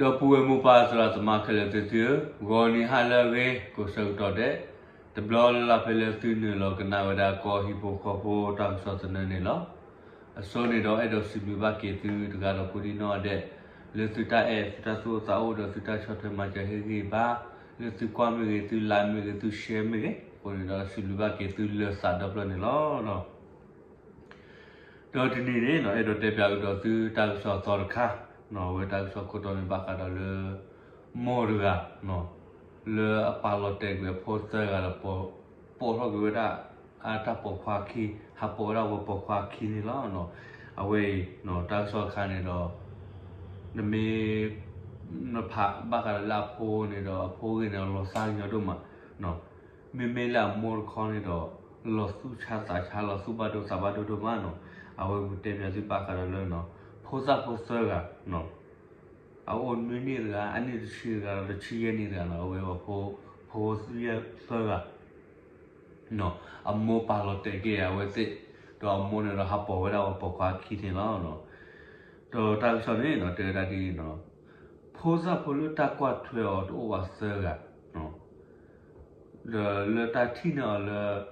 ဒီပုၢ်ဝဲၢ်မိၢ်ပၢ်သရၣ်သမါခဲလၢာ်သ့ၣ်သုဧၢ, ဂီၤနံၤဟါလၢအဂ့ၤ ကိးဆၢကတီၢ်ဒဲး, တဘျီလၢ်လၢ်ဖဲလၢသုနုာ်လီၤကနၣ်ဝဲဒၣ်ကီၢ်ဟံၣ်ဖိဃီဖိတၢ်ကစီၣ်သနၢၣ်န့ၣ်လီၤ. အဆိန့ၣ်ဒီးအဲၣ်ဒိးစံးဘျုးဘၣ်က့ၤသုတဂၤဒီးကိးဒံနီၢ်ဒဲး, လၢသုတၢ်အဲၣ်သုတၢ်သူၣ်အိၣ်သးအိၣ်ဒီးသုတၢ်ဆီၣ်ထွဲမၤစၢၤဟ့ၣ်ဂံၢ်ဘါ, လၢသုကွၢ်မ့ၢ်ဂ့ၤ သု like မ့ၢ်ဂ့ၤ သု share မ့ၢ်ဂ့ၤ, အဃိန့ၣ်ဒီးစံးဘျုးဘၣ်က့ၤသုလၢသးဒီဖျၢၣ်န့ၣ်လီၤ. ဒီးတနံၤန့ၣ်နီၤ အဲၣ်ဒိးတဲပၠးကဒီးသုတၢ်ကစီၣ်အသီတခါ, အဝဲတၢ်ကစီၣ်ခိၣ်တီန့ၣ်ဘၣ်ဃးဒီးလၢ မိၢ်တဂၤ လၢအပာ်လီၤတဲာ်ကွံာ်အဖိသၢဂၤဒီး ပိာ်ထီၣ်ကွံာ်ဝဲဒၣ် အတၢ်ပိာ်ခွါခံ, ဟးပိာ်ဝဲဒၣ်ဝဲပိာ်ခွါခံန့ၣ်လီၤ. အဝဲအံၤ တၢ်ကစီၣ်တခါန့ၣ်ဒီး နမ့ၢ် နဖးဘၣ်ဃးဒီးလၢအဖိန့ၣ်ဒီး အဖိဂ့ၢ်န့ၣ် လီၤသးကညီၤဒိၣ်မး, မ့မ့ၢ်လၢအမိၢ်တခီန့ၣ်ဒီး လီၤသူၣ်ဆါသးဆါ လီၤသူၣ်ဘၣ်ဒိသးဘၣ်ဒိဒိၣ်မးနီၤ. အဝဲပတဲပၠးသုဘၣ်ဃးဒီးလၢ ဖိသၣ်ဖိသၢဂၤ အအိၣ်နွံနံၣ်တဂၤ အနံၣ်တဆံတဂၤဒီးတဆံယဲၢ်နံၣ်တဂၤနီၤ. အဝဲဖိသၢဂၤ အမိၢ်ပာ်လီၤတဲာ်က့ၤအဝဲသ့ၣ်, ဒီးအမိၢ်န့ၣ်ဒီးဟးပိာ်ဝဲဒၣ်ဝဲပိာ်ခွါခံန့ၣ်လီၤ. ဒီးတၢ်ကစီၣ်န့ၣ်နီၤ တဲဝဲဒၣ်ဒ်အံၤနီၤ, ဖိသၣ်ဖိလၢတၢ်ကွၢ်ထွဲအီၤတအိၣ်ဘၣ်သၢဂၤ ဒီးလၢတၢ်ထံၣ်န့ၢ်အီၤလၢ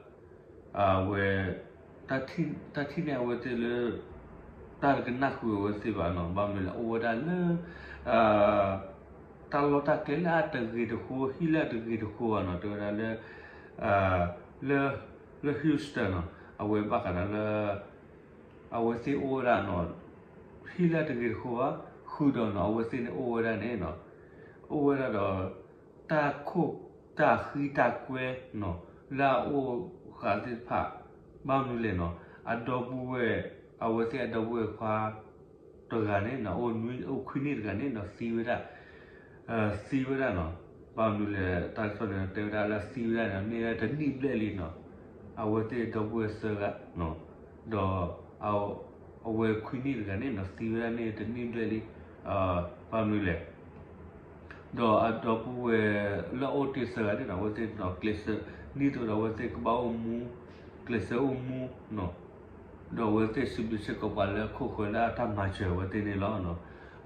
အဝဲ တၢ်ထံၣ်န့ၢ်အဝဲသ့ၣ်လၢ တၢ်တကနၣ်ဃုာ်အဝဲသ့ၣ်ဘၣ်နီၤ. ဘၣ်မနုၤလဲၣ် အိၣ်ဝဲဒၣ်လၢ တၢ်လီၢ်တၢ်ကျဲလၢအတဂ့ၤတဃိ ဟံၣ်လၢအတဂ့ၤတဃိဘၣ်နီၤ. တဲဝဲဒၣ်လၢ လၢ လၢ Houston နီၤ အဝဲဘၣ်ဃးဒီးလၢ အဝဲသ့ၣ်အိၣ်ဝဲဒၣ်နီၤ ဟံၣ်လၢအတဂ့ၤတဃိဘၣ်, ဃုာ်ဒီးနီၤ အဝဲသ့ၣ်န့ၣ်အိၣ်ဝဲဒၣ်န့ၣ်နီၤ အိၣ်ဝဲဒၣ်ဒီး တၢ်ခိၣ် တၢ်ဃံတၢ်ကွဲနီၤ လၢအအိၣ်ဃာ်သ့ၣ်တဖၣ် ဘၣ်မနုၤလဲၣ်နီၤ အဒီပုၢ်ဝဲၢ် အဝဲသ့ၣ်အဒီပုၢ်ဝဲၢ်ခွါ တဂၤန့ၣ်နီၤ အိၣ်နွံ အိၣ်ခွံနံၣ်တဂၤန့ၣ်နီၤ သံဝဲဒၣ် သံဝဲဒၣ်နီၤ. ဘၣ်မနုၤလဲၣ် တၢ်ကစီၣ်န့ၣ်တဲဝဲဒၣ်လၢသံဝဲဒၣ်န့ၣ် မ့ၢ်ဝဲတနံၣ်ဘျဲၣ်လံနီၤ. အဝဲသ့ၣ်ဒီပုၢ်ဝဲၢ်သၢဂၤ ဒီး အဝဲခွံနံၣ်တဂၤန့ၣ်နီၤ သံဝဲဒၣ်န့ၣ်တနံၣ်ဘျဲၣ်လံ. ဘၣ်မနုၤလဲၣ် ဒီးအဒီပုၢ်ဝဲၢ်လၢအအိၣ်တ့ၢ်သၢဂၤန့ၣ်နီၤ အဝဲသ့ၣ်နီၤ ကျဲးစၢး ဒ်သိးဒီးအဝဲသ့ၣ်ကဘၣ်အိၣ်မူ ကျဲးစၢးအိၣ်မူနီၤ ဒီးအဝဲသ့ၣ်စံးဘျုးစ့ၢ်ကီးပှၤလၢအခိၣ်ဃၢၤလၢအတၢ်မၤစၢၤအဝဲသ့ၣ်န့ၣ်လီၤ.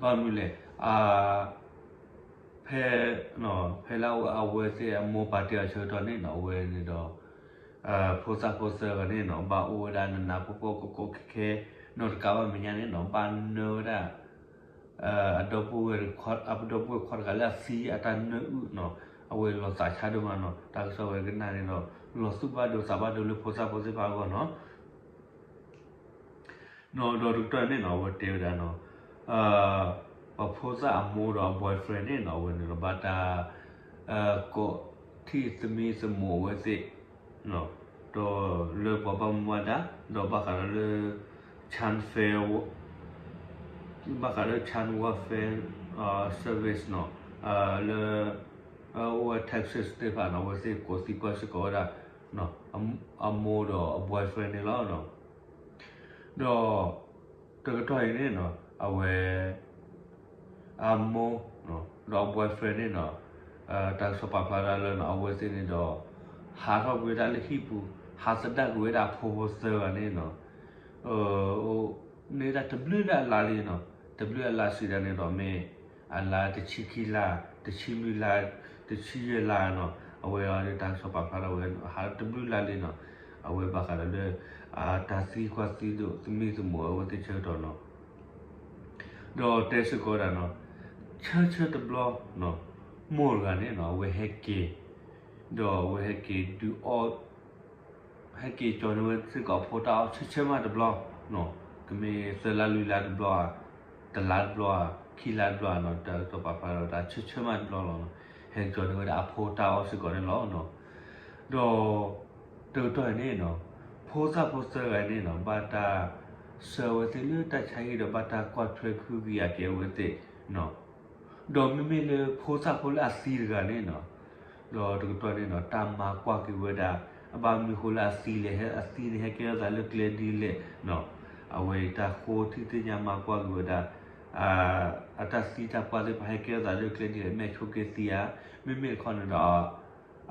ဘၣ်မနုၤလဲၣ် အ ဖဲ ဖဲလၢအဝဲသ့ၣ်အမိၢ်ပာ်တ့ၢ်အီၤဆၢကတီၢ်န့ၣ်နီၤ အဝဲန့ၣ်ဒီး ဖိသၣ်ဖိသၢဂၤန့ၣ်နီၤ ဘၣ်အိၣ်ဝဲဒၣ်နးနးဖှီၣ်ဖှီၣ်ကိးကိးခဲခဲ နီၢ်တကးဘၣ်မဲာ်ညါန့ၣ်နီၤ ဘၣ်နၢဝဲဒၣ် အဒီပုၢ်ဝဲၢ် အဒီပုၢ်ဝဲၢ်ခွါတဂၤလၢအသံအတၢ်နၢအုၣ်နီၤ အဝဲလီၤသးဆါဒိၣ်မးနီၤ. တၢ်ကစီၣ်ဝဲကနၣ်န့ၣ်ဒီး လီၤသူၣ်ဘၣ်ဒိသးဘၣ်ဒိလၢဖိသၣ်ဖိသ့ၣ်တဖၣ်အဂီၢ်နီၤ. ဒီးတကတီၢ်န့ၣ်နီၤ အဝဲတဲဝဲဒၣ်နီၤ ပှၤဖိသၣ်အမိၢ်ဒီးအ boyfriend န့ၣ်နီၤ အဝဲန့ၣ်ဒီးဘၣ်တၢ် ကိးထံၣ်သမံသမိးအဝဲသ့ၣ် ဒီးလၢပှၤဘၣ်မူဘၣ်ဒါ ဒီးဘၣ်ဃးဒီးလၢ Chan Fair ဘၣ်ဃးလၢ Chan Welfare Service နီၤ လၢ အိၣ်ဝဲ Texas သ့ၣ်တဖၣ်နီၤ အဝဲသ့ၣ်ကိးသံကွၢ်စ့ၢ်ကီးဝဲဒၣ် အမိၢ်ဒီးအ boyfriend န့ၣ်လီၤ. ဒီး တကတီၢ်အံၤန့ၣ်နီၤ အဝဲ အမိၢ် ဒီးအ boyfriend န့ၣ်နီၤ တၢ်ကစီၣ်ပာ်ဖျါဒၣ်လၢနီၤ အဝဲသ့ၣ်န့ၣ်ဒီး ဟးထီၣ်ကွံာ်ဝဲဒၣ်လၢဟံၣ်ပူၤ ဟးသဒၣ်ကွံာ်ဝဲဒၣ်အဖိဖိသၢဂၤန့ၣ်နီၤ န့ၣ်ဒၣ်တဘျုးလၢအလါလံနီၤ တဘျုးအလါစံးဒၣ်န့ၣ်ဒီးမ့ၢ် အလါတဆံခံလါ တဆံလွံၢ်လါ တဆံယဲၢ်လါနီၤ အဝဲအံၤတၢ်ကစီၣ်ပာ်ဖျါထီၣ်ဝဲ ဟးတဘျုးလါလံနီၤ အဝဲဘၣ်ဃးဒီးလၢ တၢ်သံကွၢ်သံဒိးသမံသမိးအဝဲသ့ၣ်ဆၢကတီၢ်နီၤ ဒီးတဲစ့ၢ်ကီးဝဲဒၣ်နီၤ ဆၢဆၢတဘျီ မိၢ်တဂၤန့ၣ်နီၤ အဝဲဟဲက့ၤ ဒီးအဝဲဟဲက့ၤဒုးအီၣ် ဟဲက့ၤကၠီၤန့ၢ်ဝဲစ့ၢ်ကီးအဖိတၢ်အီၣ်ဆၢဆၢမးတဘျီ ကမ့ၢ်သၢလါလွံၢ်လါတဘျီဧါ တလါတဘျီဧါ ခံလါတဘျီဧါနီၤ တၢ်ကစီၣ်ပာ်ဖျါဒီးတၢ်ဆၢဆၢမးတဘျီလီၤနီၤ ဟဲက့ၤကၠီၤန့ၢ်ဝဲဒၣ်အဖိတၢ်အီၣ်စ့ၢ်ကီးန့ၣ်လီၤနီၤ ဒီး တကတီၢ်အံၤန့ၣ်နီၤ ဖိသၣ်ဖိသၢဂၤန့ၣ်နီၤ ဘၣ်တၢ်ဆှၢအဝဲသ့ၣ်လၢတၢ်ဆါဟံၣ်ဒီးဘၣ်တၢ်ကွၢ်ထွဲခုကယာ်က့ၤအဝဲသ့ၣ်နီၤ ဒီးမ့မ့ၢ်လၢဖိသၣ်ဖိလၢအသံတဂၤန့ၣ်နီၤ ဒီးတကတီၢ်န့ၣ်နီၤ တၢ်မၤကွၢ်က့ၤဝဲဒၣ် အဘၣ်မနုၤဃိလၢအသံလဲၣ် အသံန့ၣ်ဟဲကဲထီၣ်သးလၢကျဲဒ်လဲၣ်နီၤ အဝဲတၢ်ဃိထံသ့ၣ်ညါမၤကွၢ်က့ၤဝဲဒၣ် အတၢ်သံတၢ်ပှၢ်သ့ၣ်တဖၣ်ဟဲကဲထီၣ်သးလၢကျဲဒ်လဲၣ် မ့ၢ်ဆိးက့သံဧါ မ့မ့ၢ်တခီန့ၣ်ဒီး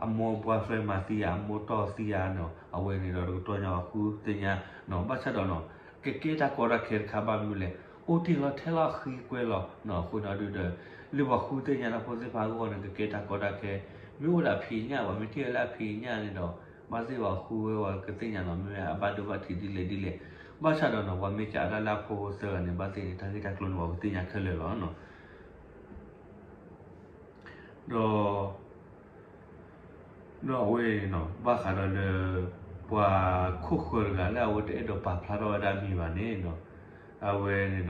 အမိၢ် boyfriend မၤသံဧါ အမိၢ်တီၢ်သံဧါနီၤ အဝဲန့ၣ်ဒီးတကတီၢ်ညါအဃုသ့ၣ်ညါနီၤ ဘၣ်ဆၣ်ဒီးနီၤ ကကဲတၢ်ကီတၢ်ခဲတခါဘၣ်မနုၤလဲၣ် အိၣ်တ့ၢ်လီၤထဲလီၤအဃံကွဲလီၤ. အဃိန့ၣ်အီၤဒုဒီး လၢပှၤဃုသ့ၣ်ညါတၢ်ဖိသ့ၣ်တဖၣ်အဂီၢ်န့ၣ် ကကဲတၢ်ကီတၢ်ခဲ, မ့ၢ်အိၣ်ဒီးအဖံးညၣ်ဘၣ်, မ့ၢ်ထံၣ်ဝဲလၢအဖံးညၣ်န့ၣ်ဒီး ဘၣ်သ့ၣ်ပှၤဃုဝဲ ပှၤကသ့ၣ်ညါနီၤ, မ့ၢ်ဝဲအဘၣ်ဒိဘၣ်ထံးဒ်လဲၣ်ဒ်လဲၣ်. ဘၣ်ဆၣ်ဒီးနီၤ ပှၤမ့ၢ်ကးတၢ်လၢအဖိသၢဂၤန့ၣ် ဘၣ်သ့ၣ်န့ၣ် တၢ်ဂ့ၢ်တၢ်ကျိၤန့ၣ် ပှၤကသ့ၣ်ညါခဲလၢာ်လီၤနီၤ. ဒီး ဒီးအဝဲ ဘၣ်ဃးဒီးလၢ ပှၤခိၣ်ဃၢၤတဂၤလၢအဝဲတအဲၣ်ဒိးပာ်ဖျါထီၣ်ဝဲဒၣ်အမံၤဘၣ်န့ၣ်နီၤ, အဝဲန့ၣ်ဒီး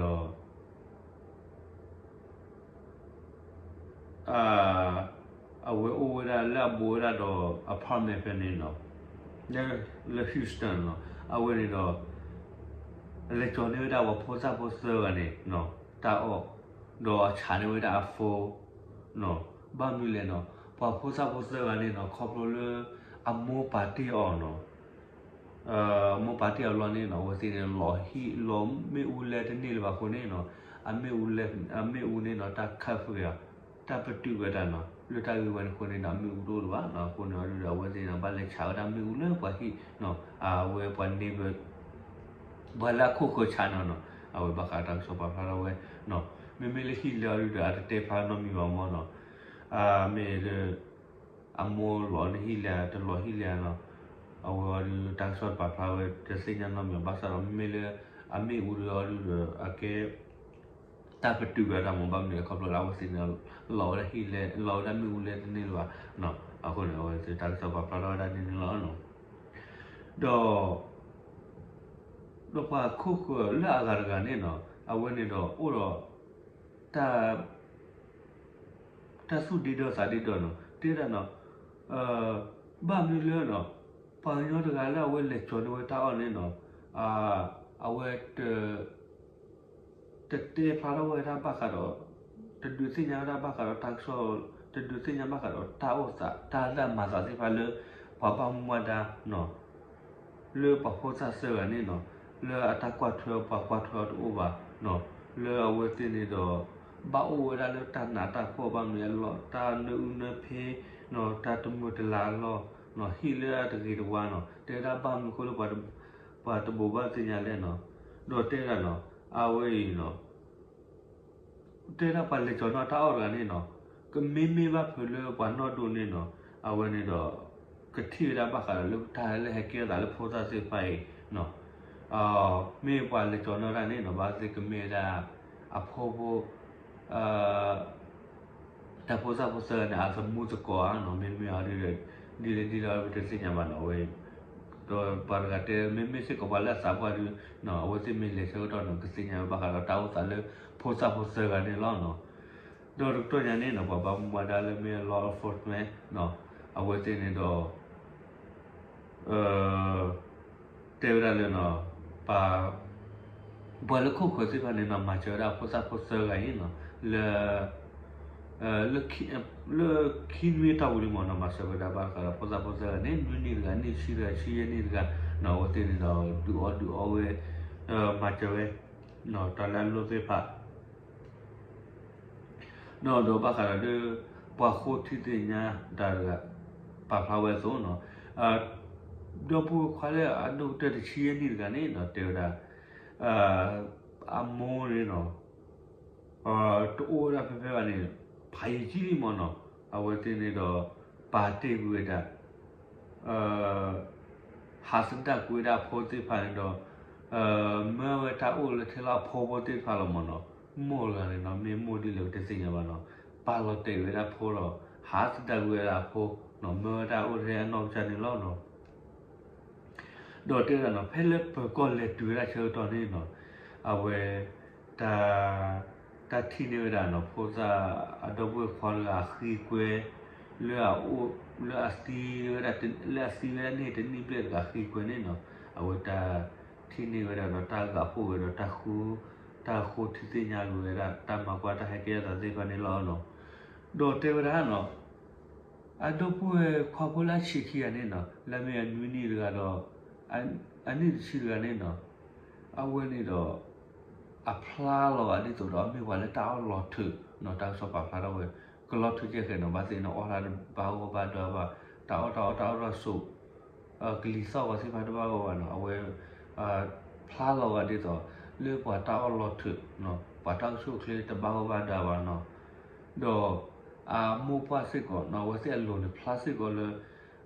အဝဲအိၣ်ဝဲဒၣ်လၢအဘူးဝဲဒၣ်ဒီး apartment ဖဲန့ၣ်နီၤ, လၢ Houston နီၤ, အဝဲန့ၣ်ဒီး လဲၤကၠီၤန့ၢ်ဝဲဒၣ်ပှၤဖိသၣ်ဖိသၢဂၤန့ၣ် တၢ်အီၣ်, ဒီးဆးန့ၢ်ဝဲဒၣ်အ phone နီၤ, ဘၣ်မနုၤလဲၣ်နီၤ, ပှၤဖိသၣ်ဖိသၢဂၤန့ၣ်နီၤ ခီဖျိလၢ အမိၢ်ပာ်တ့ၢ်အီၤနီၤ အမိၢ်ပာ်တ့ၢ်အီၤလီၤန့ၣ်နီၤ အဝဲသ့ၣ်န့ၣ် လီၤဟံၣ် လီၤမ့ၣ်အူလဲတန့ၢ်လၢၤဘၣ်အဃိန့ၣ်နီၤ, အမ့ၣ်အူန့ၣ်နီၤ တၢ်ခၢၣ်ဖုးဂ့ၤအီၤ, တၢ်ပတုာ်ဝဲဒၣ်နီၤ လၢတၢ်ဂ့ၢ်ဝဲန့ၣ်အဃိန့ၣ်နီၤ အမ့ၣ်အူတအိၣ်လၢၤဘၣ်နီၤ. အဃိန့ၣ်အီၤဒုဒီး အဝဲသ့ၣ်န့ၣ် ဘၣ်လဲၤဆးဝဲဒၣ်မ့ၣ်အူလၢပှၤဟံၣ်နီၤ, အဝဲပှၤန့ၢ်ဘၢ ပှၤလၢအခိၣ်ဃၢၤဆးန့ၣ်နီၤ, အဝဲဘၣ်ဃးတၢ်ကစီၣ်ပာ်ဖျါထီၣ်ဝဲနီၤ, မ့မ့ၢ်လၢဟံၣ်လၢအီၤဒုဒီး အတတဲဖျါနီတမံၤဘၣ်မ့ၢ်နီၤ, မ့ၢ်လၢ အမိၢ်လီၤန့ၢ်ဟံၣ်လဲၣ် တလီၤဟံၣ်လဲၣ်နီၤ, အဝဲအီၤဒု တၢ်ကစီၣ်တပာ်ဖျါဝဲ တသ့ၣ်ညါနီတမံၤ ဘၣ်ဆၣ်ဒီး မ့မ့ၢ်လၢ အမ့ၣ်အူဒီးအီၤဒုဒီး အကဲ တၢ်ပတုာ်ဝဲဒၣ်မ့ၢ် ဘၣ်မနုၤလဲၣ် ခီဖျိလၢအဝဲသ့ၣ်န့ၣ် လီၤဝဲဒၣ်ဟံၣ်လဲၣ် လီၤဝဲဒၣ်မ့ၣ်အူလဲၣ်တန့ၢ်လၢၤဘၣ်နီၤ, အဃိန့ၣ် အဝဲသ့ၣ်တၢ်ကစီၣ်ပာ်ဖျါထီၣ်ဝဲဒၣ်ဒ်န့ၣ်လီၤနီၤ. ဒီး ဒီးပှၤခိၣ်ဃၢၤလၢအဂၤတဂၤန့ၣ်နီၤ အဝဲန့ၣ်ဒီးအိၣ်ဒီး တၢ် တၢ်သူၣ်ဒ့ဒီသးဒ့ဒီနီၤ တဲဒၣ်နီၤ, ဘၣ်မနုၤလၢနီၤ ပှၤကညီတဂၤလၢအဝဲလဲၤကၠီၤန့ၢ်ဝဲတၢ်အီၣ်န့ၣ်နီၤ, အဝဲ တတဲဖျါထီၣ်ဝဲဒၣ်ဘၣ်ဃးဒီး တဒုးသ့ၣ်ညါဝဲဒၣ်ဘၣ်ဃးဒီးတၢ်ကစီၣ်, တဒုးသ့ၣ်ညါဘၣ်ဃးဒီးတၢ်အိၣ်သး တၢ်လၢအမၤသးသ့ၣ်တဖၣ်လၢ ပှၤဘၣ်မူဘၣ်ဒါနီၤ လၢပှၤဖိသၣ်သၢဂၤန့ၣ်နီၤ, လၢအတၢ်ကွၢ်ထွဲပှၤကွၢ်ထွဲအီၤတအိၣ်ဘၣ်နီၤ, လၢအဝဲသ့ၣ်န့ၣ်ဒီး ဘၣ်အိၣ်ဝဲဒၣ်လၢတၢ်နးတၢ်ဖှီၣ်ဘၣ်မနုၤလဲၣ် တၢ်နၢအုၣ်နၢဖ့နီၤ, တၢ်တမုာ်တလၤအလီၢ်နီၤ, ဟံၣ်လၢအတဂ့ၤတဝါနီၤ, တဲဝဲဒၣ်ဘၣ်မနုၤအဃိလၢ ပှၤတဘိးဘၣ်သ့ၣ်ညါလဲၣ်နီၤ, ဒီးတဲဒၣ်နီၤ, အဝဲအံၤနီၤ တဲဒၣ်ပှၤလဲၤကၠီၤန့ၢ်တၢ်အီၣ်တဂၤန့ၣ်နီၤ, ကမ့မ့ၢ်ဘၣ်ဖုးလၢပှၤနီၢ်ဒိၣ်န့ၣ်နီၤ, အဝဲန့ၣ်ဒီး ကထံၣ်ဝဲဒၣ်ဘၣ်ဃးဒီးလၢတၢ်လၢဟဲကဲသးလၢဖိသၣ်သ့ၣ်တဖၣ်အံၤနီၤ, မ့ၢ်ပှၤလဲၤကၠီၤန့ၢ်တၢ်န့ၣ်နီၤ ဘၣ်သ့ၣ်ကမ့ၢ်ဝဲဒၣ် အဖိဖိ တၢ်ဖိသၣ်ဖိသၢဂၤန့ၣ် အသမူသကိးဧါနီၤ, မ့တမ့ၢ်အီၤဒ်လဲၣ်ဒ်လဲၣ်ဒ်လဲၣ် ပတသ့ၣ်ညါဘၣ်နီၤ, အဝဲ ဒီးပှၤတဂၤတဲ မ့မ့ၢ်စ့ၢ်ကီးပှၤလၢအသးပှၢ်ဒုနီၤ အဝဲသ့ၣ်မ့ၢ်လဲၤဆၢကတီၢ်နီၤ ကသ့ၣ်ညါဘၣ်ဃးဒီးတၢ်အိၣ်သးလၢဖိသၣ်ဖိသၢဂၤန့ၣ်လီၤနီၤ. ဒီးတကတီၢ်ညါန့ၣ်နီၤ ပှၤဘၣ်မူဘၣ်ဒါလၢမ့ၢ် law enforcement နီၤ အဝဲသ့ၣ်န့ၣ်ဒီး တဲဝဲဒၣ်လၢနီၤ ပှၤ ပှၤလၢခိၣ်ဃၢၤသ့ၣ်တဖၣ်န့ၣ်နီၤ မၤစၢၤဝဲဒၣ်ဖိသၣ်ဖိသၢဂၤအံၤနီၤ လၢ လၢခံနွံအတီၢ်ပူၤလံမ့ၢ်နီၤ မၤစၢၤဝဲဒၣ်ဘၣ်ဃးဒီးဖိသၣ်ဖိသၢဂၤန့ၣ် နွံနံၣ်တဂၤ နံၣ်ဆံတဂၤ ဆံယဲၢ်နံၣ်တဂၤနီၤ အဝဲသ့ၣ်န့ၣ်ဒီး ဒုးအီၣ်ဒုးအီဝဲ မၤစၢၤဝဲ တၢ်လၢအလိၣ်သ့ၣ်တဖၣ် ဒီးဘၣ်ဃးဒီးလၢ ပှၤဃိထံသ့ၣ်ညါတၢ်တဂၤ ပာ်ဖျါဝဲအသိးနီၤ, ဒီပုၢ်ဝဲၢ်ခွါလၢအဒိၣ်ကတၢၢ်တဆံယဲၢ်နံၣ်တဂၤန့ၣ်နီၤ တဲဝဲဒၣ် အမိၢ်န့ၣ်နီၤ တအိၣ်ဝဲဒၣ်ဖဲဖဲဘၣ်န့ၣ် ဖးယံာ်ကံလံမ့ၢ်နီၤ, အဝဲသ့ၣ်န့ၣ်ဒီး ပာ်တ့ၢ်ကွံာ်ဝဲဒၣ် ဟးသဒၣ်ကွံာ်ဝဲဒၣ်အဖိသ့ၣ်တဖၣ်န့ၣ်ဒီး မၢဝဲတၢ်အိၣ်လၢထဲလၢအဖိဖိသ့ၣ်တဖၣ်လီၤမ့ၢ်နီၤ, မိၢ်တဂၤန့ၣ်နီၤ မ့ၢ်မိၢ်ဒ်လဲၣ်ပတသ့ၣ်ညါဘၣ်နီၤ, ပာ်လီၤတဲာ်ကွံာ်ဝဲဒၣ်အဖိဒီး ဟးသဒၣ်ကွံာ်ဝဲဒၣ်အဖိနီၤ, မၢဝဲတၢ်အိၣ်ထဲအနီၢ်ကစၢ်န့ၣ်လီၤနီၤ. ဒီးတဲဝဲဒၣ်နီၤ ဖဲလၢပၢၤကီၢ်လဲၤတုၤဝဲဒၣ်ဆၢကတီၢ်န့ၣ်နီၤ, အဝဲ တၢ် တၢ်ထံၣ်န့ၢ်ဝဲဒၣ်နီၤ ဖိသၣ်အဒီပုၢ်ဝဲၢ်ခွါတဂၤအဃံကွဲ လၢအအိၣ် လၢအသံဝဲဒၣ် လၢအသံဝဲဒၣ်န့ၣ်တနံၣ်ဘျဲၣ်တဂၤဃံကွဲန့ၣ်နီၤ, အဝဲတၢ်ထံၣ်န့ၢ်ဝဲဒၣ်ဒီးတၢ်ဂာ်ဖှိၣ်ဝဲဒီးတၢ်ဃူ တၢ်ဃိထံသ့ၣ်ညါကွံာ်ဝဲဒၣ် တၢ်မၤကွၢ်တၢ်ဟဲကဲအသးသ့ၣ်တဖၣ်န့ၣ်လီၤနီၤ. ဒီးတဲဝဲဒၣ်နီၤ အဒီပုၢ်ဝဲၢ်ခွါဖိလၢအဆံးခံဂၤန့ၣ်နီၤ လၢအမ့ၢ်အနွံနံၣ်တဂၤဒီး အနံၣ်တဆံတဂၤန့ၣ်နီၤ, အဝဲန့ၣ်ဒီး အဖျါလီၤဂာ်ဒ်သိးဒီး အမ့ၢ်ပှၤလၢတၢ်အီၣ်လီၤထုးနီၤ, တၢ်ကစီၣ်ပာ်ဖျါထီၣ်ဝဲ ကလီၤထုးကဲဃဲၤနီၤ, ဘၣ်သ့ၣ်န့ၣ်အီၣ်တၢ်တဘၣ်ဂီၢ်ဘၣ်ဒွးဘၣ်, တၢ်အီၣ်တၢ်အီတၢ်အီၣ်တၢ်ဆိး ကလံၤသီၣ်ဂီၤသ့ၣ်တဖၣ်တဘၣ်ဂီၢ်ဘၣ်နီၤ, အဝဲ ဖျါလီၤဂာ်ဒ်သိး လၢပှၤတၢ်အီၣ်လီၤထုး, ပှၤတၢ်အိၣ်ဆူၣ်အိၣ်ချ့တဘၣ်ဂီၢ်ဘၣ်ဒါဘၣ်နီၤ, ဒီးအမိၢ်ပှၢ်စ့ၢ်ကီးနီၤ အဝဲသ့ၣ်အလိၤန့ၣ် ဖျါစ့ၢ်ကီးလၢ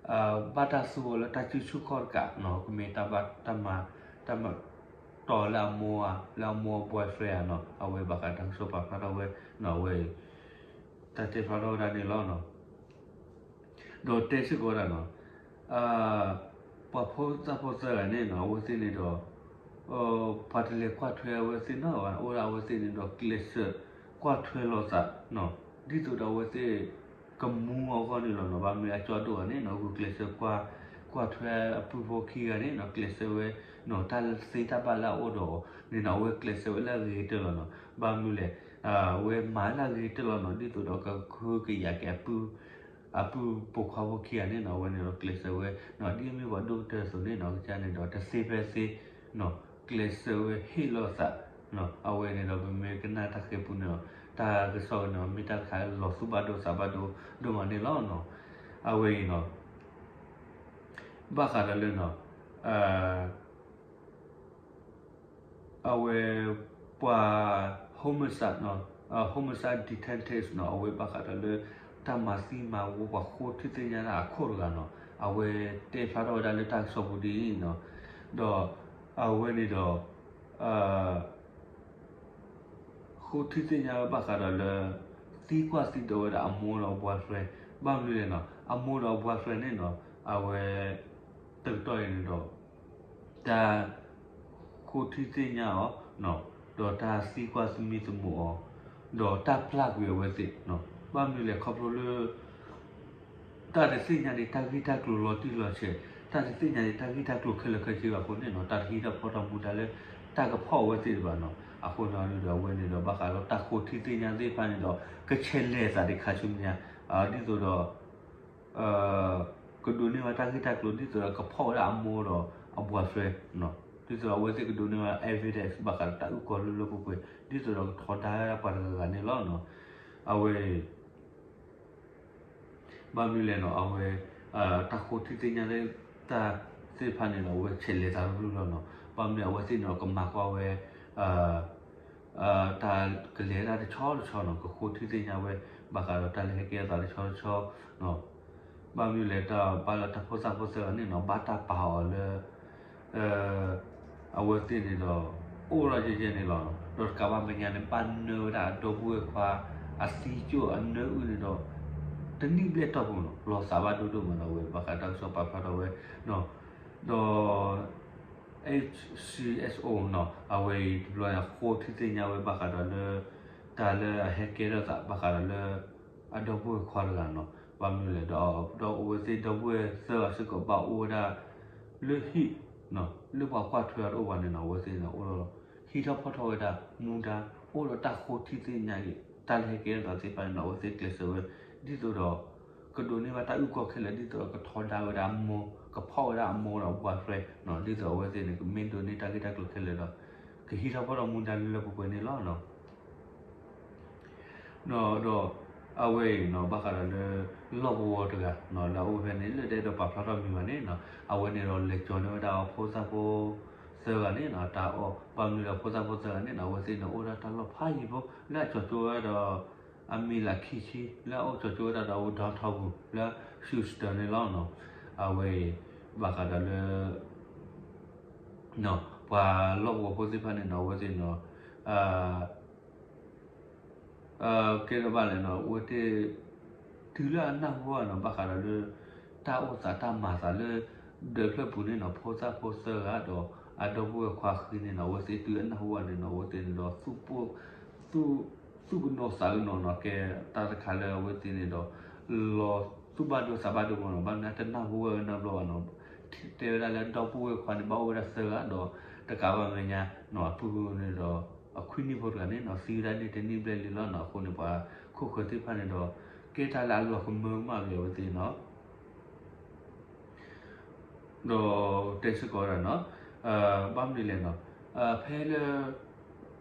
ဘၣ်တၢ်သူအီၤလၢတၢ်စုဆူၣ်ခီၣ်တကးနီၤ, ကမ့ၢ်တၢ်ဘၣ်တၢ်မၤ တၢ်မၤတီၤလၢအမိၢ်ဧါ, လၢအမိၢ်အ boyfriend ဧါနီၤ, အဝဲဘၣ်ဃးတၢ်ကစီၣ်ပာ်ဖျါထီၣ်ဝဲနီၤ, အဝဲအံၤ တၢ်တဲဖျါထီၣ်ဝဲဒၣ်န့ၣ်လီၤနီၤ. ဒီးတဲစ့ၢ်ကီးဝဲဒၣ်နီၤ, ပှၤဖိသၣ်ဖိသၢဂၤန့ၣ်နီၤ အဝဲသ့ၣ်န့ၣ်ဒီး ပှၤတလဲၤကွၢ်ထွဲအဝဲသ့ၣ်နီတဂၤဘၣ်, အိၣ်ဒၣ်အဝဲသ့ၣ်န့ၣ်ဒီးကျဲးစၢးကွၢ်ထွဲလိာ်သးနီၤ, ဒ်သိးဒီးအဝဲသ့ၣ်ကမူအဂီၢ်န့ၣ်လီၤနီၤ, ဘၣ်မနုၤအကၠီဒိၣ်ဂၤန့ၣ်နီၤ ဂုာ်ကျဲးစၢးကွၢ် ကွၢ်ထွဲအပုၢ်ဖိခံဂၤန့ၣ်နီၤ, ကျဲးစၢးဝဲနီၤ, တၢ်သ့တၢ်ဘၣ်လၢအအိၣ်ဒီးအီၤန့ၣ်နီၤ အဝဲကျဲးစၢးဝဲလၢအဂ့ၤကတၢၢ်လီၤနီၤ, ဘၣ်မနုၤလဲၣ် အဝဲမၤလၢအဂ့ၤကတၢၢ်လီၤနီၤ, ဒ်သိးဒီးကဟုကယာ်က့ၤ အပုၢ်ပိာ်ခွါဖိခံဂၤန့ၣ်နီၤ, အဝဲန့ၣ်ဒီးကျဲးစၢးဝဲနီၤ, ဒ်အမ့ၢ်ပှၤဒိၣ်ကတၢၢ်အသိးန့ၣ်နီၤ, ကစၢ်န့ၣ်ဒီးတသ့ဖဲသ့နီၤ, ကျဲးစၢးဝဲဟ့ၣ်လိာ်သးနီၤ, အဝဲန့ၣ်ဒီးပမ့ၢ်ကနၣ်တၢ်ဃဲၤပူၤန့ၣ်နီၤ, တၢ်ကစီၣ်န့ၣ် မ့ၢ်တၢ်တခါလၢလီၤသူၣ်ဘၣ်ဒိသးဘၣ်ဒိဒိၣ်မးန့ၣ်လီၤနီၤ, အဝဲအံၤနီၤ ဘၣ်ဃးဒီးလၢနီၤ အဝဲ ပှၤ homicide နီၤ, homicide detectives နီၤ, အဝဲဘၣ်ဃးဒီးလၢ တၢ်မၤသံမၤဝီပှၤဃိထံသ့ၣ်ညါတၢ်အခိၣ်တဂၤနီၤ, အဝဲတဲဖျါထီၣ်ဝဲဒၣ်လၢတၢ်ကစီၣ်ပူၤဒ်အံၤနီၤ, ဒီးအဝဲန့ၣ်ဒီး ဃိထံသ့ၣ်ညါဝဲဘၣ်ဃးဒီးလၢ သံကွၢ်သံဒိးဝဲဒၣ်အမိၢ်ဒီးအ boyfriend, ဘၣ်မနုၤလဲၣ်နီၤ, အမိၢ်ဒီးအ boyfriend န့ၣ်နီၤ, အဝဲ တကတီၢ်အံၤန့ၣ်ဒီး တၢ်ဃိထံသ့ၣ်ညါအီၤ, ဒီးတၢ်သံကွၢ်သမံသမိးအီၤ, ဒီးတၢ်ပျၢ်ကွံာ်အဝဲသ့ၣ်, ဘၣ်မနုၤလဲၣ်ခီဖျိလၢ တၢ်တသ့ၣ်ညါဒံးတၢ်ဂ့ၢ်တၢ်ကျိၤလီၤတံၢ်လီၤဆဲး, တၢ်တသ့ၣ်ညါဒံးတၢ်ဂ့ၢ်တၢ်ကျိၤခဲလၢာ်ခဲဆ့ဘၣ်အဃိန့ၣ်နီၤ, တၢ်တဟံးထီၣ်ဖီထီၣ်မူဒါလၢ တၢ်ကဖီၣ်အဝဲသ့ၣ်တဘၣ်နီၤ, အဃိန့ၣ်ဒီးအဝဲန့ၣ်ဒီးဘၣ်ဃးလၢတၢ်ဃိထံသ့ၣ်ညါသ့ၣ်တဖၣ်န့ၣ်ဒီး ကဆဲးလဲၤသးဒံးခါဆူညါ, ဒ်သိးဒီး ကဒိးန့ၢ်ဝဲတၢ်ဂ့ၢ်တၢ်ကျိၤ ဒ်သိးဒီးကဖီၣ်ဝဲဒၣ်အမိၢ်ဒီးအ boyfriend, ဒ်သိးဒီးအဝဲသ့ၣ်ကဒိးန့ၢ်ဝဲ evidence ဘၣ်ဃးဒီးတၢ်အုၣ်ကီၤလၢလၢပှဲၤပှဲၤ, ဒ်သိးဒီးကထီဒါဝဲဒၣ်ပှၤတဂၤဂၤန့ၣ်လီၤ. အဝဲ ဘၣ်မနုၤလဲၣ်နီၤ, အဝဲ တၢ်ဃိထံသ့ၣ်ညါလၢတၢ်သ့ၣ်တဖၣ်န့ၣ်ဒီး အဝဲဆဲးလဲၤသးရုၢ်ရုၢ်လီၤနီၤ. ဘၣ်မနုၤအဝဲသ့ၣ်န့ၣ်ဒီး ကမၤကွၢ်ဝဲ တၢ်ကလဲၤဒၣ်တဆီတဆီနီၤ, ကဃိထံသ့ၣ်ညါဝဲ ဘၣ်ဃးဒီးတၢ်လၢဟဲကဲထီၣ်သးတဆီတဆီနီၤ. ဘၣ်မနုၤလဲၣ်တၢ်ဘၣ်လၢတၢ်ဖိသၣ်ဖိသၢဂၤန့ၣ်နီၤ, ဘၣ်တၢ်ပာ်အီၤလၢ အဝဲသ့ၣ်န့ၣ်ဒီး အိၣ်ထီၣ်ယဲၢ်ယဲၢ်န့ၣ်လီၤ. ဒီးတကးဘၣ်မဲာ်ညါန့ၣ် ဘၣ်နၢဝဲဒၣ်အဒီပုၢ်ဝဲၢ်ခွါ အသံကၠိၣ်အနၢအုၣ်န့ၣ်ဒီး တနံၣ်ဘျဲၣ်တီၢ်ပူၤနီၤ, လီၤသးဘၣ်ဒိဒိၣ်မးနီၤ, အဝဲဘၣ်ဃးတၢ်ကစီၣ်ပာ်ဖျါထီၣ်ဝဲ ဒီး H C S O နီၤ, အဝဲအံၤတဘျီန့ၣ် အဃိထံသ့ၣ်ညါဝဲဘၣ်ဃးဒီးလၢ တၢ်လၢအဟဲကဲထီၣ်သးဘၣ်ဃးဒီးလၢ အဒီပုၢ်ဝဲၢ်ခွါတဂၤနီၤ. ဘၣ်မနုၤလဲၣ်ဒီး ဒီးအဝဲသ့ၣ်ဒီပုၢ်ဝဲၢ်သၢဂၤစ့ၢ်ကီးဘၣ်အိၣ်ဝဲဒၣ် လၢဟံၣ် လၢပှၤကွၢ်ထွဲအီၤတအိၣ်ဘၣ်န့ၣ်နီၤ, အဝဲသ့ၣ်န့ၣ်အိၣ်ဒီး ဟံးထီၣ်ဖီၣ်ထီၣ်ဝဲဒၣ်မူဒါ အိၣ်ဒီးတၢ်ဃိထံသ့ၣ်ညါက့ၤ တၢ်လၢဟဲကဲထီၣ်သးသ့ၣ်တဖၣ်န့ၣ်နီၤ, အဝဲသ့ၣ်ကျဲးစၢးဝဲ ဒ်သိးဒီး ကဒိးန့ၢ်ဘၣ်တၢ်အုၣ်ကီၤခဲလၢာ် ဒ်သိးဒီးကထီဒါဝဲဒၣ်အမိၢ် ကဖီၣ်ဝဲဒၣ်အမိၢ်ဒီးအ boyfriend နီၤ, ဒ်သိးအဝဲသ့ၣ်န့ၣ် ကမ့ၢ်ဒိးန့ၢ်တၢ်ဂ့ၢ်တၢ်ကျိၤခဲလၢာ်ဒီး ကဟံးထီၣ်ဖီၣ်ထီၣ်မူဒါလၢလၢပှဲၤပှဲၤန့ၣ်လီၤ. ဒီး အဝဲအံၤနီၤ ဘၣ်ဃးဒီးလၢ လီၢ်ကဝီၤတဂၤနီၤ လၢအအိၣ်ဖဲန့ၣ် လၢတအဲၣ်ဒိးပာ်ဖျါထီၣ်မံၤဘၣ်န့ၣ်နီၤ, အဝဲန့ၣ်ဒီးလဲၤကၠီၤန့ၢ်ဝဲဒၣ်အဖိသၣ်ဖိသၢဂၤန့ၣ်နီၤ တၢ်အီၣ်, ဘၣ်မနုၤဒီးဖိသၣ်ဖိသၢဂၤန့ၣ်နီၤ အဝဲသ့ၣ်န့ၣ်အိၣ်ဒၣ်တၢ်လီၢ်ဖးယံၤဖိ လၢအကၠီၤကၠိဝဲဒီး အမံၤလၢခံဆံ လၢအအိၣ်ကၠီၤကၠိဝဲဒၣ်ဒီးအဝဲ downtown ပူၤ လၢ Houston န့ၣ်လီၤ. အဝဲအံၤ ဘၣ်ဃးဒီးလၢ ပှၤလီၢ်ကဝီၤဖိသ့ၣ်တဖၣ်န့ၣ်နီၤ အဝဲသ့ၣ်န့ၣ် ကဲထီၣ်ဘၣ်လဲၣ်နီၤ အဝဲသ့ၣ် တုၤလၢအနၢ်ဟူဘၣ်နီၤ ဘၣ်ဃးဒီးလၢ တၢ်အိၣ်သးတၢ်မၤသးလၢ ဒၢးဖျၢၣ်ပူၤန့ၣ်နီၤ ဖိသၣ်ဖိသၢဂၤဒီး အဒီပုၢ်ဝဲၢ်ခွါဃံန့ၣ်နီၤ အဝဲသ့ၣ်တုၤအနၢ်ဟူဘၣ်န့ၣ်နီၤ အဝဲသ့ၣ်န့ၣ်ဒီး သူၣ်ကနိးသးကနိးနီၤ ကဲတၢ်တခါလၢအဝဲသ့ၣ်န့ၣ်ဒီး လီၤသူၣ်ဘၣ်ဒိသးဘၣ်ဒိမးနီၤ ဘၣ်မနုၤတနၢ်ဟူဝဲနီတဘျီဘၣ်နီၤ တဲဝဲဒၣ်လၢဒီပုၢ်ဝဲၢ်ခွါန့ၣ် ဘၣ်အိၣ်ဝဲဒၣ်သၢဂၤဒီး တကးဘၣ်မဲာ်ညါနီၤ အပုၢ်န့ၣ်ဒီး အခွံနံၣ်ဖိတဂၤန့ၣ်နီၤ သံဝဲဒၣ်န့ၣ်တနံၣ်ဘျဲၣ်လံလီၤနီၤ အဃိန့ၣ် ပှၤခိၣ်ဃၢၤသ့ၣ်တဖၣ်န့ၣ်ဒီး ကဲတၢ်လၢအလီၤကမၢကမၣ်က့ၤအဝဲသ့ၣ်နီၤ ဒီးတဲစ့ၢ်ကီးဝဲဒၣ်နီၤ ဘၣ်မနုၤလဲၣ်နီၤ ဖဲလၢ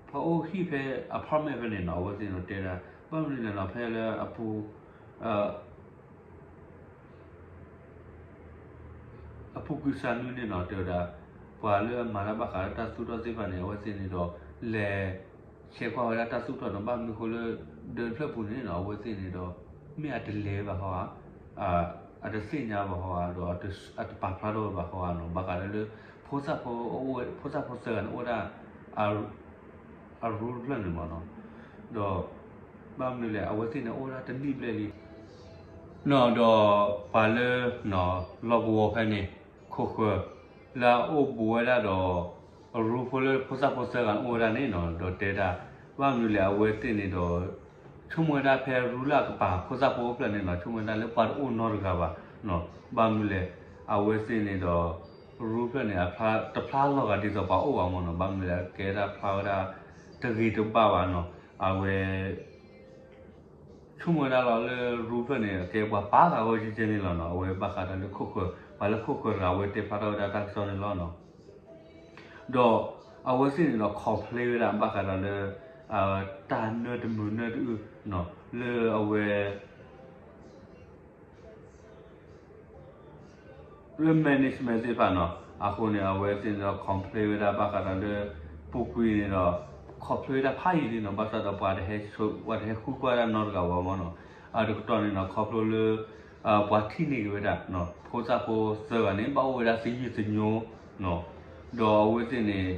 ပှၤအိၣ်ဟံၣ်ဖဲ apartment ဖဲန့ၣ်နီၤ အဝဲသ့ၣ်န့ၣ်တဲဒၣ် ဘၣ်မနုၤလဲၣ်နီၤ ဖဲလၢအပူၤ အပူၤကွံာ်စၢ်နွံန့ၣ်နီၤ တဲဝဲဒၣ် ပှၤလၢအမၤတၢ်ဘၣ်ဃးလၢတၢ်သူၣ်ထီၣ်သ့ၣ်တဖၣ်န့ၣ် အဝဲသ့ၣ်န့ၣ်ဒီး လဲၤဆဲးကွၢ်ဝဲဒၣ်တၢ်သူၣ်ထီၣ်နီၤ, ဘၣ်မနုၤဃိလၢ ဒၢးတဖျၢၣ်ပူၤန့ၣ်နီၤ အဝဲသ့ၣ်န့ၣ်ဒီး မ့ၢ်အတလဲၤဘၣ်ဟီဧါ, အတသ့ၣ်ညါဘၣ်ဟီဧါ, ဒီးအတပာ်ဖျါထီၣ်ဝဲဘၣ်ဟီဧါနီၤ, ဘၣ်ဃးဒီးလၢ ဖိသၣ်ဖိသၢဂၤန့ၣ်အိၣ်ဝဲဒၣ် အရူတဖျၢၣ်န့ၣ်မ့ၢ်နီၤ, ဒီး ဘၣ်မနုၤလဲၣ် အဝဲသ့ၣ်န့ၣ်အိၣ်ဝဲဒၣ်တနံၣ်ဘျဲၣ်လံ နီၤ, ဒီးပှၤလၢ လီၢ်ကဝီၤဖဲန့ၣ် ခိၣ်ဃၢၤ လၢအအိၣ်ဘူးဝဲဒၣ်ဒီး အရူဖိလၢဖိသၣ်ဖိသၢဂၤန့ၣ်အိၣ်ဝဲဒၣ်န့ၣ်နီၤ, ဒီးတဲဒၣ် ဘၣ်မနုၤလဲၣ် အဝဲသ့ၣ်န့ၣ်ဒီး ဆိကမိၣ်ဝဲဒၣ်ဖဲရူလၢအကပၤဖိသၣ်ဖိအိၣ်ဖျၢၣ်န့ၣ်နီၤ, ဆိကမိၣ်ဝဲဒၣ်လၢပှၤတအိၣ်နီတဂၤဘၣ်နီၤ, ဘၣ်မနုၤလဲၣ် အဝဲသ့ၣ်န့ၣ်ဒီး ရူဖျၢၣ်န့ၣ် အဖျါ တဖျါလီၤဂာ်ဒ်သိးပှၤအိၣ်ဘၣ်မ့ၢ်နီၤ, ဘၣ်မနုၤလဲၣ် အကဲဒၣ်ဖျါဝဲဒၣ် တဂ့ၤတဘၣ်ဘၣ်နီၤ, အဝဲ ဆိကမိၣ်ဝဲဒၣ်လီၤလၢရူဖျၢၣ်န့ၣ် အကဲပှၤပာ်ဃာ်ဝဲကဲကဲန့ၣ်လီၤနီၤ, အဝဲဘၣ်ဃးဒီးလၢခိၣ်ဃၢၤ ပှၤလၢခိၣ်ဃၢၤတဂၤ အဝဲတဲဖျါထီၣ်ဝဲဒၣ်တၢ်ကစီၣ်န့ၣ်လီၤနီၤ, ဒီးအဝဲသ့ၣ်န့ၣ်ဒီး complain ဝဲဒၣ်ဘၣ်ဃးဒီးလၢ တၢ်နၢတမုာ်နၢတအုၣ်နီၤ, လၢအဝဲ လၢ management သ့ၣ်တဖၣ်နီၤ, အဃိန့ၣ် အဝဲသ့ၣ်န့ၣ်ဒီး complain ဝဲဒၣ်ဘၣ်ဃးဒီးလၢ ပူၤကွံာ်န့ၣ်ဒီး complain ဝဲဒၣ်ဖးယံာ်လံနီၤ, ဘၣ်ဆၣ်ဒီးပှၤတဟဲ ပှၤတဟဲဃုကွၢ်ဒၣ်နီတဂၤဘၣ်မ့ၢ်နီၤ, အတကတီၢ်န့ၣ်နီၤ ခီဖျိလၢ ပှၤထံၣ်န့ၢ်က့ၤဝဲဒၣ် ဖိသၣ်ဖိသၢဂၤန့ၣ် ဘၣ်အိၣ်ဝဲဒၣ်သယုၢ်သညိနီၤ, ဒီးအဝဲသ့ၣ်န့ၣ်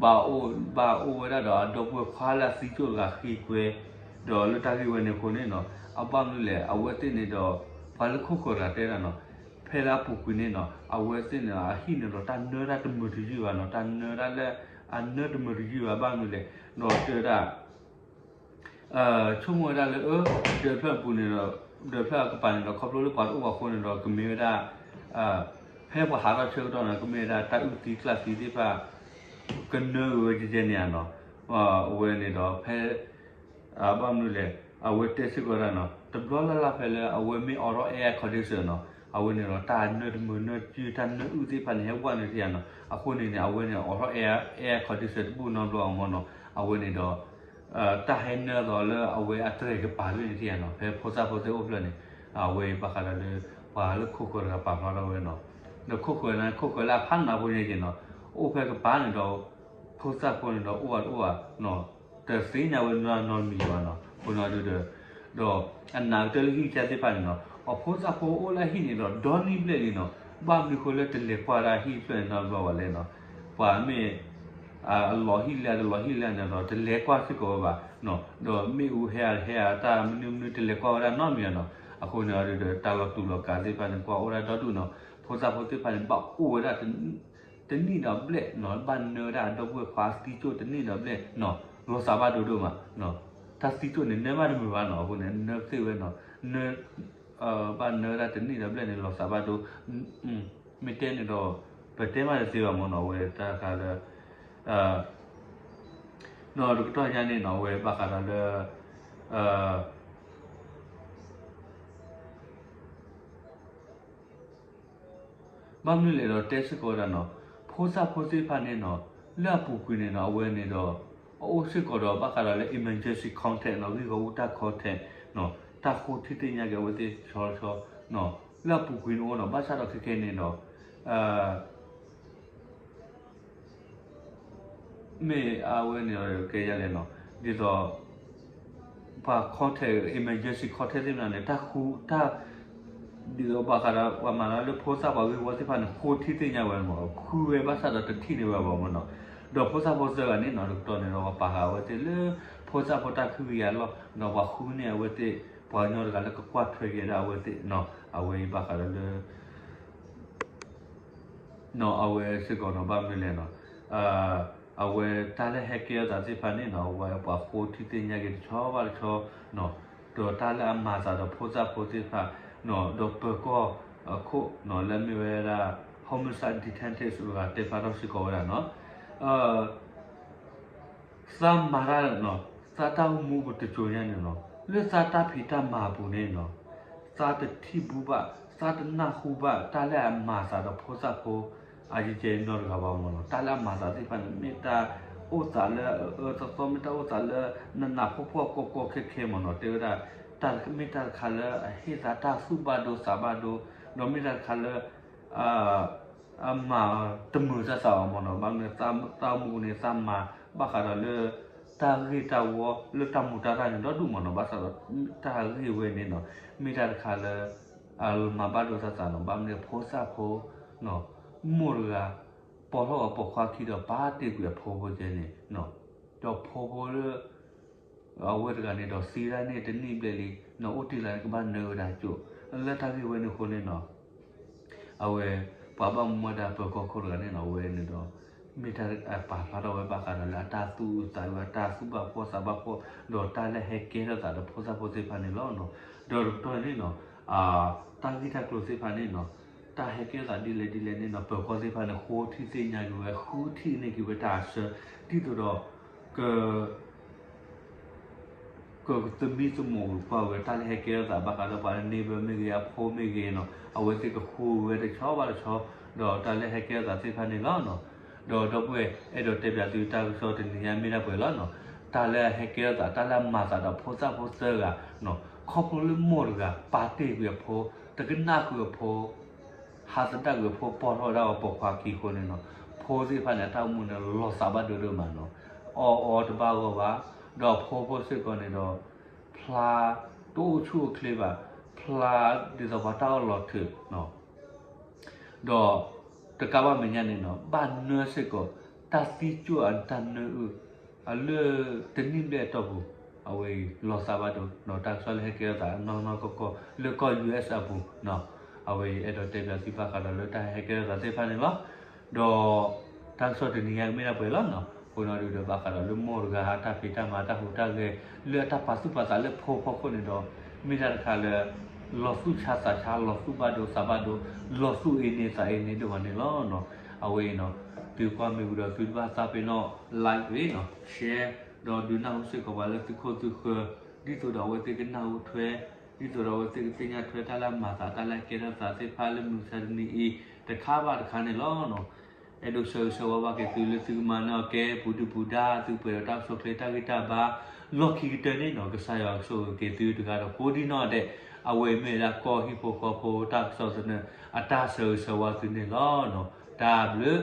ဘၣ်အိၣ် ဘၣ်အိၣ်ဝဲဒၣ်ဒီးအဒီပုၢ်ဝဲၢ်ခွါလၢအသံကၠိၣ်တဂၤဃ့ကွဲ, ဒီးလၢတၢ်ဂ့ၢ်ဝဲန့ၣ်အဃိန့ၣ်နီၤ, အဘၣ်မနုၤလဲၣ် အဝဲသ့ၣ်န့ၣ်ဒီး ပှၤလၢခိၣ်ဃၢၤတဂၤတဲဒၣ်နီၤ, ဖဲလၢအပူၤကွံာ်န့ၣ်နီၤ အဝဲသ့ၣ်န့ၣ် အဟံၣ်န့ၣ်ဒီးတၢ်နၢတၢ်တမုာ်တယုၢ်ဘၣ်နီၤ, တၢ်နၢတၢ်လၢ အနၢတမုာ်တယုၢ်ဘၣ် ဘၣ်မနုၤလဲၣ်, ဒီးတဲဝဲဒၣ် ဆိကမိၣ်ဝဲဒၣ်လၢ အၢ ဒၢးဖျၢၣ်အပူၤန့ၣ်ဒီး ဒၢးဖျၢၣ်အကပၤန့ၣ်ဒီး ခီဖျိလၢပှၤတအိၣ်ဘၣ်အဃိန့ၣ်ဒီး ကမ့ၢ်ဝဲဒၣ် ဖဲပှၤဟးထီၣ်ဆၢကတီၢ်န့ၣ် ကမ့ၢ်ဝဲဒၣ်တၢ်အုၣ်သံကျၣ်သံသ့ၣ်တဖၣ် ကနၢက့ၤဝဲကဲကဲန့ၣ်ဧါနီၤ, အဝဲန့ၣ်ဒီးဖဲ ဘၣ်မနုၤလဲၣ် အဝဲတဲစ့ၢ်ကီးဝဲဒၣ်နီၤ, တဘျီလၢ်လၢ်ဖဲလၢအဝဲမ့ၢ်အိးထီၣ် air condition နီၤ, အဝဲန့ၣ်ဒီး တၢ်နၢတမုာ်နၢတယုၢ် တၢ်နၢအုၣ်သ့ၣ်တဖၣ်န့ၣ် ဟဲဝဲန့ၣ်ထံၣ်ဧါနီၤ, အဃိန့ၣ်န့ၣ် အဝဲန့ၣ် အိးထီၣ် air condition တဘူၣ်နီတဘျီအမ့ၢ်နီၤ, အဝဲန့ၣ်ဒီး တၢ်ဟဲနၢအသးလၢအဝဲအတြဲၤကပၤဒ်န့ၣ်ထံၣ်ဧါနီၤ, ဖဲဖိသၣ်ဖိသ့ၣ်အိၣ်ဖျၢၣ်န့ၣ် အဝဲဘၣ်ဃးဒီးလၢ ပှၤလၢခိၣ်ဃၢၤတဂၤပာ်ဖျါထီၣ်ဝဲနီၤ, ဒီးခိၣ်ဃၢၤန့ၣ် ခိၣ်ဃၢၤလၢအဖးနးဖိန့ၣ်နီၤ, အိၣ်ဖဲကပၤန့ၣ်ဒီး ဖိသၣ်ဖိန့ၣ်ဒီးအိၣ်ဘၣ်တအိၣ်ဘၣ် တသ့ၣ်ညါဝဲနီတမံၤဘၣ်နီၤ, အဃိန့ၣ်ဒီး ဒီးအနာ်ကတၢၢ်လၢဟံၣ်ကစၢ်သ့ၣ်တဖၣ်န့ၣ်နီၤ, အဖိသၣ်ဖိအိၣ်လၢဟံၣ်န့ၣ်ဒီး ဒီနံၣ်ဘျဲၣ်လံနီၤ, ဘၣ်မနုၤဃိလၢတလဲၤကွၢ်ဒၣ်ဟံၣ်ဖျၢၣ်န့ၣ်နီတဘျီဘၣ်လဲၣ်နီၤ, ပှၤမ့ၢ် အလီၤဟံၣ်လဲၣ် တလီၤဟံၣ်လဲၣ်န့ၣ်ဒီး တလဲၤကွၢ်စ့ၢ်ကီးဝဲဘၣ်, ဒီးမ့ၣ်အူဟဲဧါတဟဲဧါ တၢ်မနုၤမနုၤတလဲၤကွၢ်ဝဲဒၣ်နီတမံၤဘၣ်နီၤ, အဃိန့ၣ်ဒီး တၢ်လီၤတူာ်လီၤကာ်သ့ၣ်တဖၣ်န့ၣ် ကွၢ်အိၣ်ဒၣ်ဒီဒူၣ်နီၤ, ဖိသၣ်ဖိသ့ၣ်တဖၣ်န့ၣ် ဘၣ်အိၣ်ဝဲဒၣ် တနံၣ်ဒီးဘျဲၣ်နီၤ, ဘၣ်နၢဒၣ်အဒီပုၢ်ဝဲၢ်ခွါသံကၠိၣ်တနံၣ်ဒီးဘျဲၣ်နီၤ, လီၤသးဘၣ်ဒိဒိၣ်မး, တၢ်သံကၠိၣ်န့ၣ် နၢဘၣ်တမုာ်ဘၣ်နီၤ, အဃိန့ၣ် နၢသ့ၣ်ဝဲနီၤ, နၢ ဘၣ်နၢဒၣ်တနံၣ်ဒီးဘျဲၣ်န့ၣ် လီၤသးဘၣ်ဒိ, မ့ၢ်တဲန့ၣ်ဒီး ပတဲမးတသ့ဘၣ်မ့ၢ်နီၤ, အဝဲတၢ်တခါလၢ နီၤ တကတီၢ်ညါန့ၣ်နီၤ အဝဲဘၣ်ဃးဒီးလၢ ဘၣ်မနုၤလဲၣ်ဒီးတဲစ့ၢ်ကီးဝဲဒၣ်နီၤ, ဖိသၣ်ဖိသ့ၣ်တဖၣ်န့ၣ်နီၤ, လၢအပူၤကွံာ်န့ၣ်နီၤ အဝဲန့ၣ်ဒီး အအိၣ်စ့ၢ်ကီးဒီးဘၣ်ဃးဒီးလၢ emergency contact နီၤ, ဂံၢ်ဂီၢ်အူတၢ် contact နီၤ, တၢ်ဃိထံသ့ၣ်ညါက့ၤအဝဲသ့ၣ်ဆီဆီနီၤ, လၢအပူၤကွံာ်န့ၣ်အိၣ်နီၤ, ဘၣ်ဆၣ်ဒီးခဲခဲန့ၣ်ဒီး မ့ၢ်အဝဲန့ၣ်ဒီးကဲယၤလဲၣ်နီၤ, ဒ်သိး ပှၤ contact emergency contact သ့ၣ်မနုၤန့ၣ် တၢ်ဃူတၢ် ဒ်သိးဘၣ်ဃးဒီးပှၤမၤတၢ်လၢဖိသၣ်ပှၤဂ့ၢ်ဝီသ့ၣ်တဖၣ်န့ၣ် ဃိထံသ့ၣ်ညါဝဲမ့ၢ် ဃုဝဲဘၣ်ဆၣ်ဒီးတထံၣ်န့ၢ်ဝဲဘၣ်မ့ၢ်နီၤ, ဒီးဖိသၣ်ဖိသၢဂၤန့ၣ်နီၤ တကတီၢ်န့ၣ်ဒီးပှၤပာ်ဃာ်အဝဲသ့ၣ်လၢ ဖိသၣ်ဖိတၢ်ခုကယၤလီၢ် ဒီးပှၤဃုန့ၢ်အဝဲသ့ၣ် ပှၤကညီတဂၤလၢကကွၢ်ထွဲက့ၤဒၣ်အဝဲသ့ၣ်နီၤ, အဝဲအံၤဘၣ်ဃးဒီးလၢ နီၤ အဝဲစ့ၢ်ကီးနီၤ ဘၣ်မနုၤလဲၣ်နီၤ, အဝဲတၢ်လၢဟဲကဲထီၣ်သးသ့ၣ်တဖၣ်န့ၣ်နီၤ အဝဲပှၤဃိထံသ့ၣ်ညါက့ၤတဆီဘၣ်တဆီနီၤ, ဒီးတၢ်လၢအမၤသးဒီးဖိသၣ်ဖိသ့ၣ်တဖၣ်နီၤ ဒီးပၢၤကီၢ်အခိၣ်နီၤ လၢအမ့ၢ်ဝဲဒၣ် homicide detective တဂၤတဲဖျါထီၣ်စ့ၢ်ကီးဝဲဒၣ်နီၤ သးမၤတၢ်နီၤ သးတၢ်အိၣ်မူပူၤတစိၤညါန့ၣ်နီၤ လၢသးတၢ်ဖံးတၢ်မၤအပူၤန့ၣ်နီၤ သးတထံၣ်ဘူးဘၣ် သးတနၢ်ဟူဘၣ် တၢ်လၢအမၤသးဒီးဖိသၣ်ဖိ အယဲၢ်နီတဂၤဘၣ်မ့ၢ်နီၤ, တၢ်လၢအမၤသးသ့ၣ်တဖၣ်န့ၣ် မ့ၢ်တၢ်အိၣ်သးလၢအအၢသီသီ မ့ၢ်တၢ်အိၣ်သးလၢနးနးဖှီၣ်ဖှီၣ်ကီကီခဲခဲမ့ၢ်နီၤ, တဲဝဲဒၣ် တၢ်မ့ၢ်တၢ်တခါလၢအဟ့ၣ်သးတၢ်သူၣ်ဘၣ်ဒိသးဘၣ်ဒိ, ဒီးမ့ၢ်တၢ်တခါလၢ အမၤတမုာ်တၢ်သးဘၣ်မ့ၢ်နီၤ, ဘၣ်မနုၤသးတၢ်အိၣ်မူန့ၣ် သးမၤ ဘၣ်ဃးဒီးလၢ တၢ်ဂ့ၢ်တၢ်ဝီလၢတၢ်မူးတၢ်ရၢ်န့ၣ် ဒီဒူၣ်မးနီၤ. ဘၣ်ဆၣ်ဒီး တၢ်ဂ့ၢ်ဝဲန့ၣ်နီၤ မ့ၢ်တၢ်တခါလၢ အမၤဘၣ်ဒိသးသးနီၤ. ဘၣ်မနုၤ ဖိသၣ်ဖိ မိၢ်တဂၤ ပိာ်ထီၣ်အပိာ်ခွါခံဒီး ပာ်တ့ၢ်ကွံာ်အဖိဖိကဲန့ၣ် ဒီးဖိဖိလၢ အဝဲတဂၤန့ၣ်ဒီး သံဒၣ်န့ၣ်တနံၣ်ဘျဲၣ်လံနီၤ. အိၣ်တ့ၢ်လၢန့ၣ် ကဘၣ်နၢၤဝဲဒၣ်ကၠိ လၢတၢ်ဂ့ၢ်ဝဲန့ၣ်အဃိန့ၣ်နီၤ အဝဲ ပှၤဘၣ်မူဘၣ်ဒါပၢၤကီၢ်ခိၣ်တဂၤန့ၣ်နီၤ အဝဲန့ၣ်ဒီး မ့ၢ်တၢ်ပာ်ဖျါထီၣ်ဝဲဘၣ်ဃးဒီးလၢအတၢ်သူၣ်အုးသးအုး အတၢ်သူၣ်ဘၣ်ဖှီၣ်သးဘၣ်ဖှီၣ် ဒီးတၢ်လၢဟဲကဲထီၣ်သးဒီးဖိသၣ်ဖိသ့ၣ်တဖၣ်န့ၣ်လီၤ. ဒီးတကတီၢ်န့ၣ်နီၤ တၢ်ဂ့ၢ်တၢ်ကျိၤသ့ၣ်တဖၣ်န့ၣ်နီၤ တၢ်ဟဲကဲထီၣ်သးဒ်လဲၣ်ဒ်လဲၣ်န့ၣ်နီၤ ပၢၤကီၢ်သ့ၣ်တဖၣ်န့ၣ် ဃိထံသ့ၣ်ညါက့ၤဝဲ ဃုထံၣ်န့ၢ်က့ၤဝဲတၢ်အဆၢ ဒ်သိးဒီး က ကသမံသမိးကွၢ်ဝဲတၢ်လၢဟဲကဲထီၣ်သးဘၣ်ဃးဒီးပှၤလၢ neighbor မ့ၢ်ဂ့ၤ အဖိမ့ၢ်ဂ့ၤနီၤ အဝဲသ့ၣ်ကဃုဝဲတဆီဘၣ်တဆီ ဒီးတၢ်လၢဟဲကဲထီၣ်သးသ့ၣ်တဖၣ်န့ၣ်လီၤ. ဒီးဒီပုၢ်ဝဲၢ်အဲၣ်ဒိးတဲပၠးသုတၢ်ကစီၣ်တနံၤညါမ့ၢ်ဒၣ်ပှဲၤလီၤနီၤ. တၢ်လၢဟဲကဲထီၣ်သး တၢ်လၢအမၤသးဒီးဖိသၣ်ဖိသၢဂၤနီၤ ခီဖျိလၢမိၢ်တဂၤ ပာ်တ့ၢ်ကွံာ်အဖိ တကနၣ်ဃုာ်အဖိ ဟးသဒၣ်ကွံာ်အဖိ ပိာ်ထီၣ်ဝဲဒၣ်အပိာ်ခွါခံအဃိန့ၣ်နီၤ ဖိသ့ၣ်တဖၣ်န့ၣ် အတၢ်အိၣ်မူန့ၣ် လီၤသးဘၣ်ဒိဒိၣ်မးနီၤ. အီၣ်အီတဘၣ်ဂီၢ်ဘၣ် ဒီးအဖိဖိစ့ၢ်ကီးန့ၣ်ဒီး ဖျါတအိၣ်ဆူၣ်အိၣ်ချ့ဘၣ် ဖျါဒ်သိးပှၤတၢ်အီၣ်လီၤထုးနီၤ ဒီးတကးဘၣ်မဲာ်ညါန့ၣ်နီၤ ဘၣ်နၢစ့ၢ်ကီး တၢ်သံကွၢ်အတၢ်နၢအုၣ် အလၢတနံၣ်ဘျဲၣ်အတီၢ်ပူၤ အဝဲအံၤလီၤသးဘၣ်ဒိနီၤ တၢ်ကစီၣ်လၢဟဲကဲထီၣ်သးနီၢ်နီၢ်ကီၢ်ကီၢ်လၢကီၢ် ယူၢ်အ့ၣ် အပူၤနီၤ အဝဲအံၤအဲၣ်ဒိးတဲပၠးသုဘၣ်ဃးဒီးလၢတၢ်ဟဲကဲထီၣ်သးသ့ၣ်တဖၣ်န့ၣ်လီၤ. ဒီးတၢ်ကစီၣ်တနံၤညါကမ့ၢ်ဒၣ်ပှဲၤလီၤနီၤ အဃိနီၤဒုးဒီးဘၣ်ဃးဒီးလၢမိၢ်တဂၤ တၢ်ဖံးတၢ်မၤ တၢ်ဟူးတၢ်ဂဲၤ လၢအတၢ်ပာ်သူၣ်ပာ်သးလၢဖိအဖီခိၣ်န့ၣ်ဒီး မ့ၢ်တၢ်တခါလၢ လီၤသူၣ်ဆါသးဆါ လီၤသူၣ်ဘၣ်ဒိသးဘၣ်ဒိ လီၤသူၣ်အ့န့သးအ့န့ဒိၣ်မးန့ၣ်လီၤ. အဝဲအံၤနီၤ သုကွၢ်မ့ၢ်ဝံၤဒီးသုတဘၣ်သးပ့ၤနီၣ် like နီၤ share ဒီးဒုးနၢ်ဟူစ့ၢ်ကီးပှၤလၢသုခိၣ်သုဃၢၤ ဒ်သိးဒီးအဝဲသ့ၣ်ကနၢ်ဟူထွဲ ဒ်သိးဒီးအဝဲသ့ၣ်ကသ့ၣ်ညါထွဲတၢ်လၢအမၤသး တၢ်လၢအကဲထီၣ်သးသ့ၣ်တဖၣ်လၢမုၢ်မဆါတနံၤအံၤ တခါဘၣ်တခါန့ၣ်လီၤ. အဲၣ်ဒိးဆၢဂ့ၤဆၢဝါဘၣ်က့ၤသုလၢသုကမၤနၢၤအီၤကဲပူၤဒုၣ်ပူၤဒါ သုပှဲၤဒီးတၢ်အိၣ်ဆူၣ်အိၣ်ချ့တၢ်ဂံၢ်တၢ်ဘါ လီၢ်ခံကတၢၢ်န့ၣ်နီၤ ကစၢ်ယွၤကဆိၣ်ဂ့ၤက့ၤသုတဂၤဒီးကိးဒံနီၢ်ဒဲး အဝဲအံၤမ့ၢ်ဝဲဒၣ်ကီၢ်ဟံၣ်ဖိဃီဖိတၢ်ကစီၣ်သနၢၣ် အတၢ်ဆၢဂ့ၤဆၢဝါသုန့ၣ်လီၤ. တၢ်ဘျုး